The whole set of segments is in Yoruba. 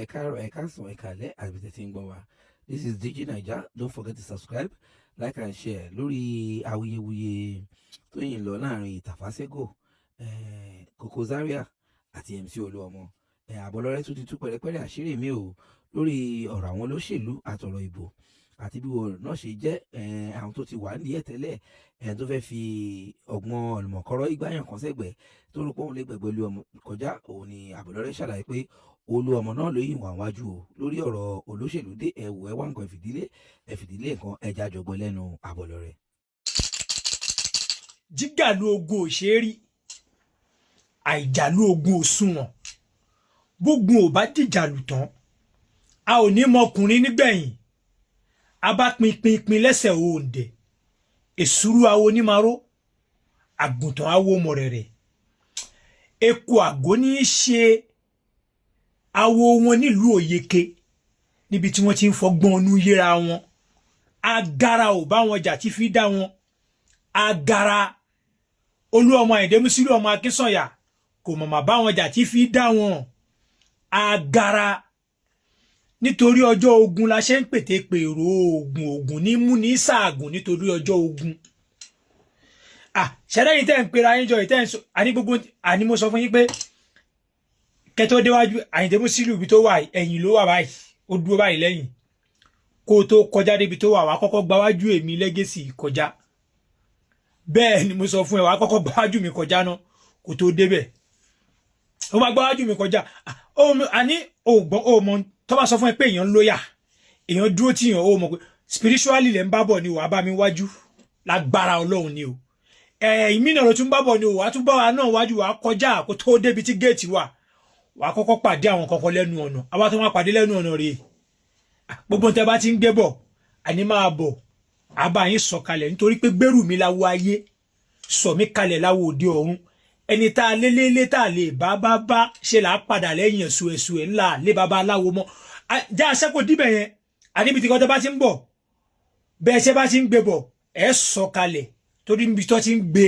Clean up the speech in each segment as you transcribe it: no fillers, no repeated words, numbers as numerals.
Ẹ káàárọ̀, ẹ káàsán, ẹ káalẹ́ àbí tẹ́ ti ń gbọ́ wa. This is DG Naija. Don't forget to subscribe, like and share. Lórí awuyewuye tó yìn lọ láàrin Tàfàṣégò, Koko Zaria àti MC Olúọmọ, Àbọ̀lọ́rẹ́ tún ti tú pẹ̀rẹ́pẹ̀rẹ́ àṣírí mi o lórí ọ̀rọ̀ àwọn olóṣèlú àtọ̀rọ̀ ìbò àti bí wọn náà ṣe jẹ́ àwọn tó ti wà nídìí ẹ̀ tẹ́lẹ̀, tó fẹ́ fi ọgbọ́n ọ̀lùmọ̀kọ́rọ́ ìgbàyàn kan sẹ́gbẹ̀ẹ́ tó rò pé òun lè gbẹ̀gbẹ́ Olúọmọ kọjá. Òun ni Àbọ̀lọ́rẹ́ ṣàlàyé pé Olúọmọ náà ló yìn wà wájú o lórí ọ̀rọ̀ olóṣèlú dé. Ẹ̀wù ẹ̀ wá nǹkan ìfìdílé ẹ̀fìdílé nǹkan ẹja jọgbọ́n lẹ́nu Àbọ̀lọ́rẹ́. Jígàlú ogun ò ṣeé rí, àìjàlú ogun ò sunwọ̀n. Bógun ò bá dìjàlù tán, a ò ní mọkùnrin nígbẹ̀yìn. A bá pin pin pin lẹ́sẹ̀ òǹdè, èsúrú awo onímaró, àgùntàn awo mọ̀rẹ̀rẹ̀, eku àgó ní í ṣe awo wọn nílùú Òyeke, níbi tí wọ́n ti ń fọgbọ́n ọnú yéra wọn. Agara ò bá wọn jà tí fi dá wọn agara. Olúọmọ Àyìndé Músílù ọmọ Akínsànyà kò mọ̀mọ́ bá wọn jà tí fi dá wọn agara, nítorí ọjọ́ ogun la ṣe ń pète pèrò oògùn. Oògùn ní mú ní sàgùn nítorí ọjọ́ ogun. Ah, ṣẹlẹ̀ yìí tẹ́ ń pera yín jọ yìí tẹ́ ń sọ, àní gbogbo àní mo sọ fún yín pé kẹtọ́ déwájú Àyìndé Músílù, ibi tó wà, ẹ̀yìn ló wà báyìí. Ó dúró báyìí lẹ́yìn. Kó o tó kọjá débi tó wà, wá kọ́kọ́ gbáwájú èmi Legacy kọjá. Bẹ́ẹ̀ ni mo sọ fún ẹ, wàá kọ́kọ́ gbáwájú mi kọjá náà kó tó débẹ̀. Ó máa gbáwájú mi kọjá. Àní ògbọ́n ó mọ tó bá sọ fún ẹ pé èèyàn lóyà, èèyàn dúró tí èèyàn ó mọ̀ pé spiritually lẹ́ ń bá bọ̀ ni, wàá bá mi wájú lágbára Ọlọ́run ni o. Ìmí náà ló tún bá bọ̀ ni o, wàá tún bá wa náà wájú, wàá kọjá kó tó débi tí géètì wà. Wàá kọ́kọ́ pàdé àwọn kankan lẹ́nu ọ̀nà. Àwa tó máa pàdé lẹ́nu ọ̀nà rèé. Gbogbo tẹ bá ti ń gbé bọ̀, àní máa bọ̀, àbá yín sọ̀kalẹ̀, nítorí pé gbèrú mi láwo ayé, sọ mí kalẹ̀ láwo òde ọ̀run. Ẹni tá a lé lélé tá a lè bá bá bá ṣe là á padà lẹ́yìn ẹ̀sùn ẹ̀sùn ẹ̀ ńlá lé baba aláwo mọ́ já aṣẹ́kò díbẹ̀ yẹn. Àníbi tí kọ́tẹ́ bá ti ń bọ̀, bẹ́ẹ̀ ṣe bá ti ń gbé bọ̀, ẹ̀ sọ̀kalẹ̀, torí ibi tó ti ń gbé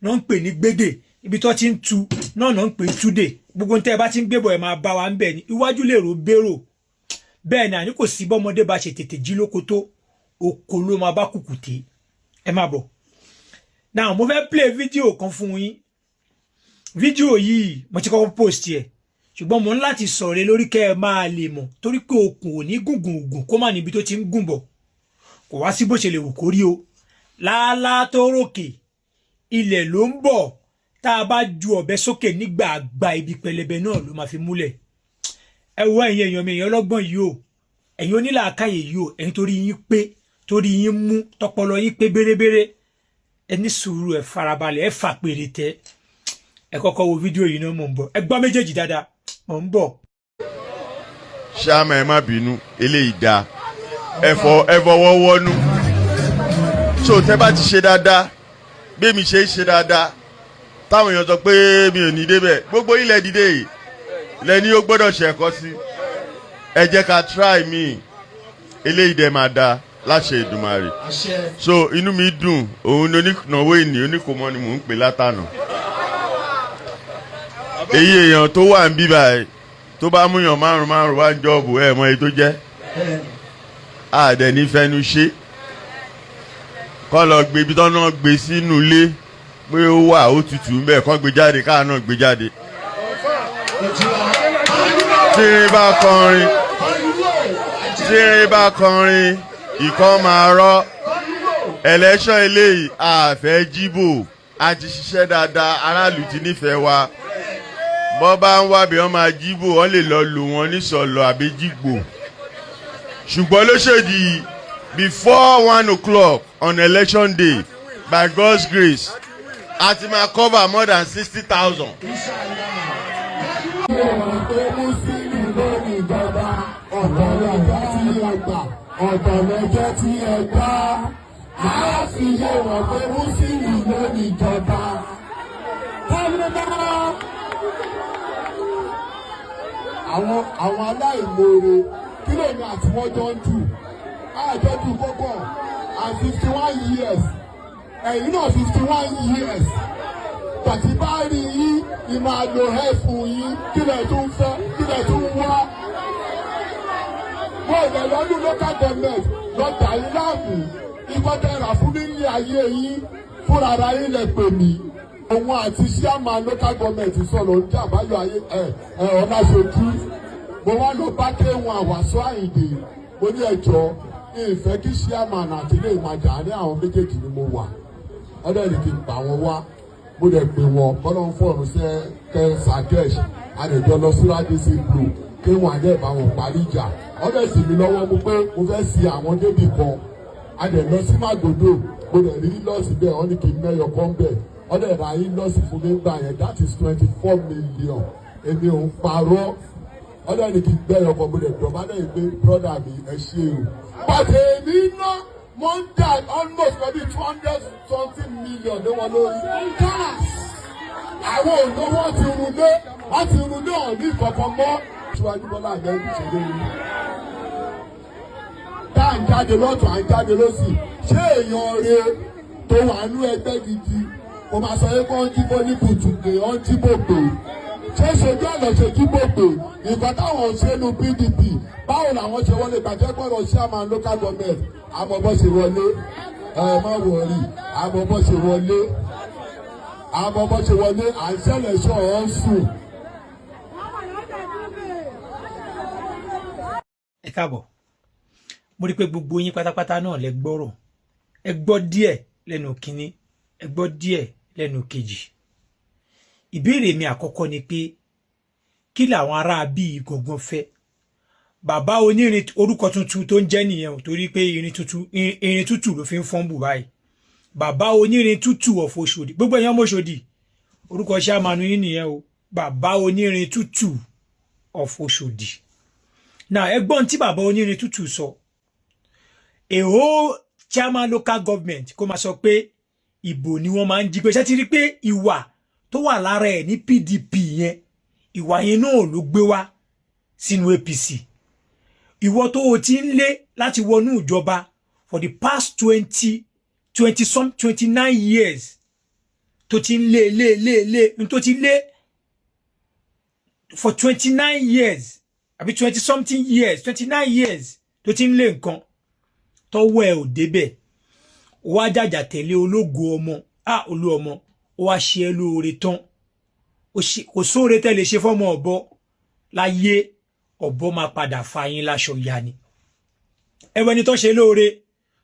náà ń pè ní gbédè, ibi tó ti ń tu náà náà ń pè túdè. Gbogbo tẹ́ ẹ bá ti ń gbé bọ̀, ẹ máa bá wa ń bẹ̀ ní iwájú lè rò bérò. Bẹ́ẹ̀ ni, àní kò sí bọ́mọdé bá ṣe tètè jí lóko tó oko ló máa bá kùkùté. Ẹ máa bọ̀. Now, mo fẹ́ play fídíò kan fún yín. Fídíò yìí, mo ti kọ́kọ́ post ẹ̀, ṣùgbọ́n mo ń láti sọ̀rọ̀ lórí kẹ́ ẹ máa lè mọ̀, torí pé okùn ò ní gùngùn gùn kó má níbi tó ti ń gùn bọ̀. Kò wá sí bó ṣe lè wù kó rí o. Láálá tó ròkè, ilẹ̀ ló ń bọ̀. Tá a bá ju ọ̀bẹ sókè nígbà àgbà, ibi pẹlẹbẹ náà ló máa fi múlẹ̀. Ẹ wo, ẹ̀yin èèyàn mi, èèyàn ọlọ́gbọ́n yìí o, ẹ̀yin onílàákàyè yìí o, ẹ̀yin torí yín pé, torí yín mú tọpọlọ yín pé bérebére, ẹ ní sùúrù, ẹ farabalẹ̀, ẹ fà pèrè tẹ. Ẹ kọ́kọ́ wo fídíò yìí náà. Mò ń bọ̀. Ẹ gbọ́ méjèèjì dáadáa. Mò ń bọ̀. Ṣáàmà, ẹ má bínú, eléyìí dáa. Ẹ fọ ẹ fọwọ́ wọ́nú. So tẹ́ bá ti ṣe dáadáa, bí mi ṣe ń ṣe dáadáa, táwọn èèyàn sọ pé mi ò ní débẹ̀, gbogbo ilẹ̀ dìde yìí lẹ́ni ó gbọ́dọ̀ ṣẹ̀kọ́ sí. Ẹ jẹ́ ká try mi, eléyìí dẹ̀ máa dáa láṣẹ Èdùmàrè. So inú mi dùn. Òun ní onínáwó ìní oníkòmọ́ ni mò ń pè látànà. Èyí èèyàn tó wà ń bí báyìí, tó bá múyàn márùn márùn wá ń jọ́ọ̀bù, ẹ̀ mọ èyí tó jẹ́ àdẹ̀ ní fẹnu ṣe kọ́ lọ gbé ibi tó náà gbé sínú ilé pé ó wà, ó tutù ń bẹ̀, kọ́ gbé jáde, káà náà gbé jáde. Tírin bá kọrin, tírin bá kọrin, ìkan máa rọ́. Election eléyìí, àfẹ́ jíbò. A ti ṣiṣẹ́ dáadáa, aráàlú ti nífẹ̀ẹ́ wa. Bọ́ bá ń wábi wọ́n máa jíbò, wọ́n lè lọ lò wọ́n ní sọ̀lọ̀ àbẹ́jìgbò. Ṣùgbọ́n lóṣèdì, before 1 o'clock on election day, by God's grace, a ti máa cover more than 60,000. Pé Mùsùlùmí ló ní ìjọba, ọ̀tọ̀ lọ́jọ́ tí ẹ gbà, ọ̀tọ̀ lọ́jọ́ tí ẹ gbà. Á fi yé wọn pé Mùsùlùmí ló ní ìjọba. Kọ́múná àwọn aláìmoore, kí lèmi àti wọ́n jọ ń dù? Àjọ dù kókó and 51 years, ẹ̀yin náà 51 years tàbí bá rí yín ni máa lo ẹ̀ fún yín. Kí lẹ̀ tún fẹ́? Kí lẹ̀ tún wá? Ẹ̀dẹ̀ lọ́dún local government lọ dà yín láàmú. Ikọ́ tẹ rà fún mi ní ayé yín, fúnra ara yín lẹ pè mí. Òun àti chairman local government sọ̀rọ̀ ní àbáyọ ayé ẹ̀ ẹ̀ ọ̀làṣojú. Mo wá lọ bá kéwọn àwàsọ àyìndé. Mo ní ẹjọ́ ìfẹ́ kí chairman àti ilé ìmàjà ní àwọn méjèèjì ni mo wà. Ọdẹ ní kí n pa wọn wá. Mo dẹ̀ pè wọ́n bọ́lá ń fọ̀rùn sẹ́ kẹ́ Sagesh àdèjọ lọ sí Radisson Blu, kéwọn àdé bá wọn parí ìjà. Ọdẹ sì mi lọ́wọ́ mú pé mo fẹ́ si àwọn débì kan. Adẹ̀ lọ sí Magodo, mo dẹ̀ rí lọ́ọ̀sì bẹ́ẹ̀, wọ́n ní kí n mẹ́yọ kan bẹ́ẹ̀. Ọdẹ ra yín lọ́ọ̀sì fún mi gbà yẹn, that is 24 million. Èmi ò ń parọ́. Ọdẹ ní kí n gbẹ́yọ kan, mo dẹ̀ dọ̀bálẹ̀ yìí pé brother mi, ẹ ṣé o. But èmi ná mo ń dà almost maybe 200 something million lé wọn lórí. Àwọn òǹdó wọn ti run lé, wọn ti run lé ọ̀ní kankan mọ́. Síwájú Bọ́lá Ahmed ṣe lórí. Tá à ń jáde lọ́tún, à ń jáde lọ́sì. Ṣé èèyàn re tó wà nú ẹgbẹ́ gidi kò máa sọ pé kó ń jíbó ní kùtùkù, ó ń jíbò pè? Ṣé ṣojú ọ̀nà ṣe jíbò pè? Nǹkan táwọn ń ṣe nu PDP, báwo làwọn ṣe wọlé? Gbàjẹ́ gbọ́dọ̀ chairman local government, àmọ́ bọ́ ṣe wọlé. Ẹ má worry, àmọ́ bọ́ ṣe wọlé, àmọ́ bọ́ ṣe wọlé. À ń ṣẹlẹ̀ ṣọ́ ọ̀ ń sùn. Ẹ káàbọ̀. Mo rí i pé gbogbo yín pátápátá náà lẹ gbọ́rọ̀. Ẹ gbọ́ díẹ̀ lẹ́nu kínní, ẹ gbọ́ díẹ̀ lẹ́nu kejì. Ìbéèrè mi àkọ́kọ́ ni pé, kí làwọn ará bíi gangan fẹ́? Bàbá onírin, orúkọ tuntun tó ń jẹ́ nìyẹn o, torí pé irin tútù, irin tútù ló fi ń fọ́n bù báyìí. Bàbá onírin tútù of Òṣòdì, gbogbo èèyàn mọ́ṣòdì, orúkọ sàmánu yín nìyẹn o, bàbá onírin tútù of Òṣòdì. Now, ẹ gbọ́n tí bàbá onírin tútù sọ. A whole chairman local government kó máa sọ pé ìbò ni wọ́n máa ń jí pé. Ṣé ti rí pé ìwà tó wà lára ẹ̀ ní PDP yẹn, ìwà yẹn náà ló gbé wá sínú APC? Ìwọ tó o ti ń lé láti wọnú ìjọba for the past twenty some 29 years, tó ti ń lé lé lé lé n tó ti lé for 29 years àbí twenty something years, 29 years tó ti ń lé nǹkan, tọ́wọ́ ẹ̀ ò débẹ̀, wá jàjà tẹ̀lé ológo ọmọ á olú ọmọ, ó wá ṣe é lóore tán. Kò sóore tẹ́ lè ṣe fọ́mọ ọ̀bọ láyé, ọ̀bọ máa padà fa yín láṣọ ya ni. Ẹwọ ẹni tó ṣe lóore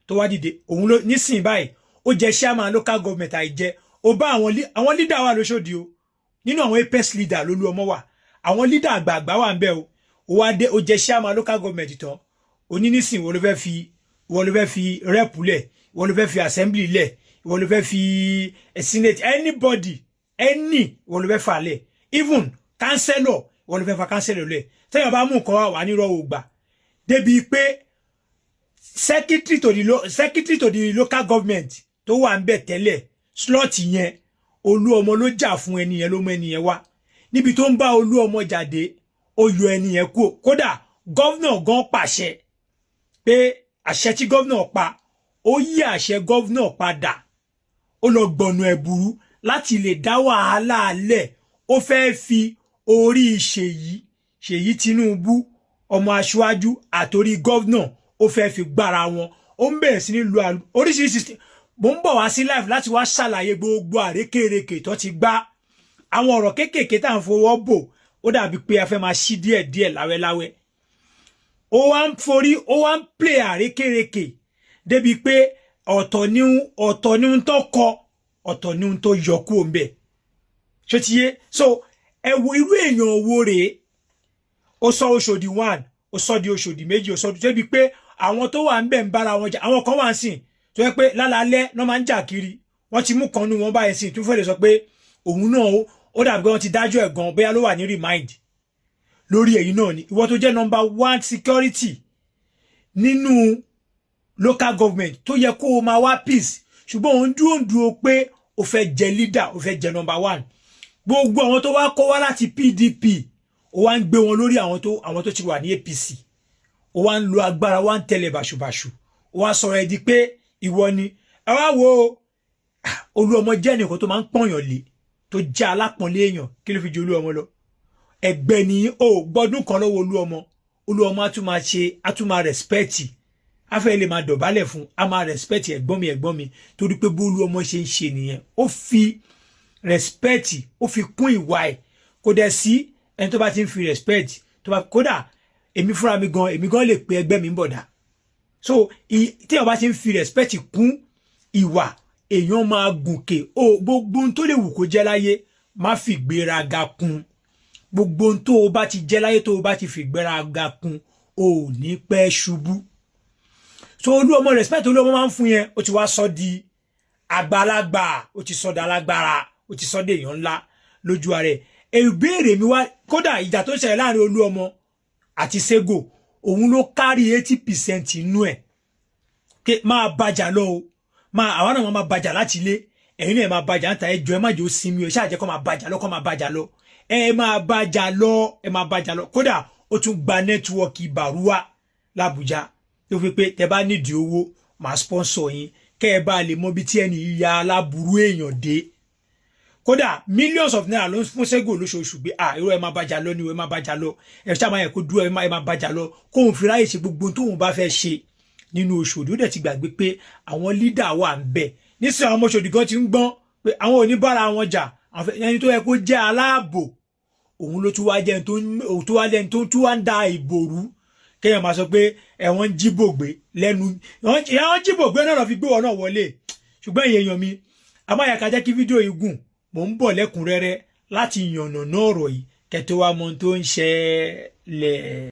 tó wá dìde, òun ló nísìnyí báyìí ó jẹ chairman local government àìjẹ. Ó bá àwọn leader wà lóṣòdì o. Nínú àwọn apex leader lólú ọmọ wà, àwọn leader àgbààgbà wà ń bẹ o. Ó wá dé, ó jẹ chairman local government tán, oní nísìnyí wọ́n ló fẹ́ fi rep lẹ̀, wọ́n ló fẹ́ fi assembly lẹ̀, wọ́n ló fẹ́ fi senate, anybody, any, wọ́n ló fẹ́ fà lẹ̀, even councillor, wọ́n ló fẹ́ fa councillor lẹ̀. Tẹ́yìn bá mú nǹkan wá wà nírọ̀ ògbà débi pé secretary to the local government tó wà ń bẹ̀ tẹ́lẹ̀, slot yẹn, olú ọmọ ló jà fún ẹni yẹn, ló mú ẹni yẹn wá. Níbi tó ń bá olú ọmọ jáde, ó yọ ẹni yẹn kú. Kódà governor gan pàṣẹ pé àṣẹ tí governor pa, ó yí àṣẹ governor padà, ó lọ gbọ̀nà ẹ̀bùrú láti lè dá wàhálà lẹ̀. Ó fẹ́ fi orí Ṣèyí Tinubu, ọmọ aṣáájú, àtòrí governor, ó fẹ́ fi gbára wọn. Ó ń bẹ̀rẹ̀ sí ní lu oríṣiríṣi. Mo ń bọ̀ wá sí live láti wá ṣàlàyé gbogbo àrékèrèkè tó ti gbá, àwọn ọ̀rọ̀ kéékèèké tá à ń fọwọ́ bò. Ó dàbí pé a fẹ́ máa ṣí díẹ̀ díẹ̀ láwẹ́láwẹ́. Ó wá ń forí, ó wá ń play àrékèrèkè débi pé ọ̀tọ̀ ní ohun tó kọ, ọ̀tọ̀ ní ohun tó yọ kúrò ń bẹ̀. Ṣó ti yé? So ẹ wo irú èèyàn wo rèé? Ó sọ Òṣòdì one, ó sọ di Òṣòdì méjì, ó sọ débi pé àwọn tó wà ń bẹ̀ ń bára wọn jà. Àwọn kan wà ń sìn tó yẹ pé lálálẹ́ náà máa ń jà kiri. Wọ́n ti mú kan nú wọn báyìí sìn tó fẹ́ lè sọ pé òun náà, ó dàbí pé wọ́n ti dájọ́ ẹ̀ gan, bóyá ló wà ní remand lórí èyí náà ni. Ìwọ tó jẹ́ number one security nínú local government, tó yẹ kó o máa wá peace, ṣùgbọ́n òun dúró ń dúró pé o fẹ́ jẹ leader, o fẹ́ jẹ number one. Gbogbo àwọn tó wá kó wá láti PDP, ó wá ń gbé wọn lórí àwọn tó ti wà ní APC. Ó wá ń lo agbára, wá ń tẹ̀lé bàṣubàṣu, ó wá sọ̀rọ̀ ẹ̀ di pé ìwọ ni. Ẹ wá wo olú ọmọ jẹ́ nìkan tó máa ń pọ̀yàn lé, tó jẹ́ alápọ̀nlé èèyàn. Kí ló fi ju olú ọmọ lọ? Ẹgbẹ́ ni ó gbọ́dún kan lọ́wọ́ olú ọmọ. Olúọmọ á tún máa ṣe, á tún máa respect, afẹ́ lè máa dọ̀bálẹ̀ fún, a máa respect ẹ̀gbọ́n mi, ẹ̀gbọ́n mi, torí pé bó Olúọmọ ṣe ń ṣe nìyẹn. Ó fi respect, ó fi kún ìwà ẹ̀. Kò dẹ̀ sí ẹni tó bá ti ń fi respect tó bá, kódà èmi fúnra mi gan, èmi gan lè pe ẹgbẹ́ mi ń bọ̀dà. So tí èèyàn bá ti ń fi respect kún ìwà, èèyàn máa gùnkè. O gbogbo ohun tó lè wù kó jẹ́ láyé, má fi gbéraga kún. Gbogbo ohun tó o bá ti jẹ́ láyé, tó o bá ti fi gbéraga kún, o ò ní pẹ́ ṣubú. So Olúọmọ, respect Olúọmọ máa ń fún yẹn, ó ti wá sọ di àgbàlagbà, ó ti sọ di alágbára, ó ti sọ di èèyàn ńlá lójú ara ẹ̀. Ìbéèrè mi wá, kódà ìjà tó ń ṣẹlẹ̀ láàrin Olúọmọ àti Sego, òun ló kárí 80% inú ẹ̀. Ké máa bàjà lọ o, máa àwọn náà máa bàjà láti ilé, ẹ̀yin náà máa bàjà níta. Ẹjọ́, ẹ má jẹ́ ó sinmi o, ẹ ṣáà jẹ́ kó máa bàjà lọ, kó máa bàjà lọ, ẹ máa bàjà lọ, ẹ máa bàjà lọ. Kódà ó tún gba network Bàrúwà l'Àbújá tó fi pé tẹ bá nídìí owó, máa sponsor yín, kẹ́ ẹ bá lè mọ bí tí ẹni yíya aláburú èèyàn dé. Kódà millions of naira ló ń fún Sego lóṣooṣù pé, ah, irú, ẹ máa bàjà lọ ni o, ẹ máa bàjà lọ, ẹ ṣáà máa yẹ kó dúró, ẹ máa bàjà lọ, kóun fi ráyè ṣe gbogbo tóun bá fẹ́ ṣe nínú Òṣòdì. Ó dẹ̀ ti gbàgbé pé àwọn leader wà ń bẹ̀ nísìnyí. Àwọn ọmọ Òṣòdì gan ti ń gbọ́n pé àwọn ò ní bára wọn jà. Ẹni tó yẹ kó jẹ́ aláàbò, òun ló tún wá jẹ́ ẹni tó òun tó wá jẹ́ ẹni tó tún wá ń da ìbò rú. Kéèyàn máa sọ pé ẹ̀wọ̀n ń jíbò gbé lẹ́nu, ẹ̀wọ̀n jíbò gbé náà fi gbé wọn náà wọlé. Ṣùgbọ́n èèyàn mi, àmọ́ jẹ́ kí fídíò yìí gùn, mò ń bọ̀ lẹ́kùnrẹ́rẹ́ láti yànnàná ọ̀rọ̀ yìí kẹ́tọ́ wa mọ ohun tó ń ṣẹlẹ̀.